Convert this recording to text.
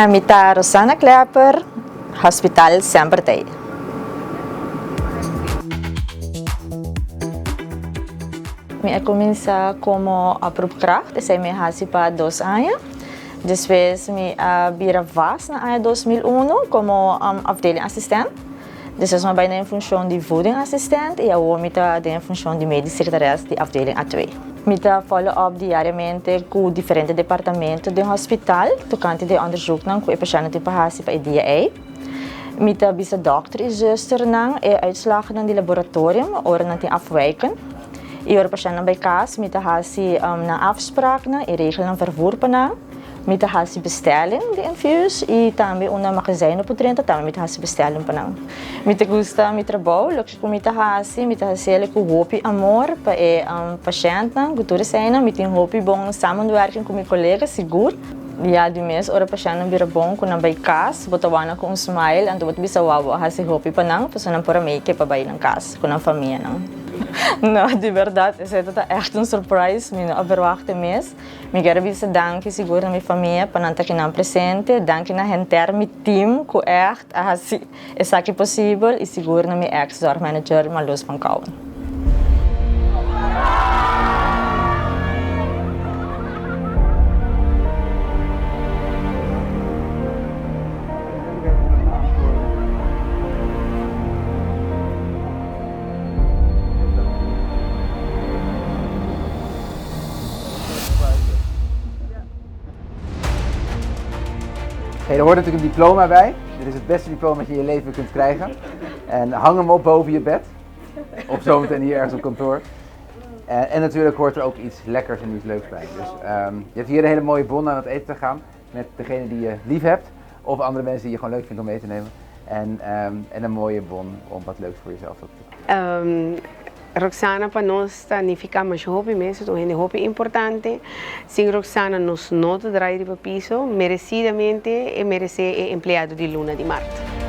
Ami ta Rosana Klepper, Hospital semper t'ei. Mi a kuminsá komo oproepkracht, esei mi a hasi pa dos aña. Despues mi a bira vast na aña 2001 komo afdelingassistent. Despues mi a bai den e funshon di voedingassistent i awor mi ta den e funshon di medisch secretares di afdeling A2. Mi ta follow up diariamente ku diferente departamento den hospital tokante di e onderzoeknan ku e pashèntnan tin pa hasi pa e dia ei. Mi ta bisa dòkter i zusternan e uitslagnan di laboratorium ora nan tin afwijken. I ora pashèntnan bai kas mi ta hasi nan afspraaknan i regel nan vervoer pa nan. Mi ta hasi bestelling di infuus i tambe unda magazijn no por drenta tambe mi ta hasi bestelling pa nan. Mi ta gusta mi trabou, loke ku mi ta hasi mi ta hasiel ku hopi amor pa e pashèntnan ku tur eseinan. Mi tin hopi bon samenwerking ku mi kolega sigur. Ya di mes ora pashèntnan bira bon ku nan bai kas bo ta wak nan ku un smile anto bo ta bisa wou bo a hasi hopi pa nan pasobra nan por a make pa bai nan kas ku nan famianan. No di bèrdat esei ta ègt un surprise mi no a verwachta mes. Mi kier a bisa danki sigur na mi famia pa nan ta kinan presente, danki na henter mi team ku ègt a hasi esaki posibel i sigur na mi èks zorgmanager Marloes van Kouwen. Hey, er hoort natuurlijk een diploma bij. Dit is het beste diploma dat je in je leven kunt krijgen. En hang hem op boven je bed. Of zometeen hier ergens op kantoor. En, en natuurlijk hoort er ook iets lekkers en iets leuks bij. Dus um, je hebt hier een hele mooie bon aan het eten te gaan. Met degene die je lief hebt. Of andere mensen die je gewoon leuk vindt om mee te nemen. En, um, en een mooie bon om wat leuks voor jezelf te doen. Um, Roxana pa nos ta nifiká masha hopi mes, e ta un hende hopi importante. Sin Roxana nos no ta drai riba piso, meresidamente e meresé e empleado di luna di mart.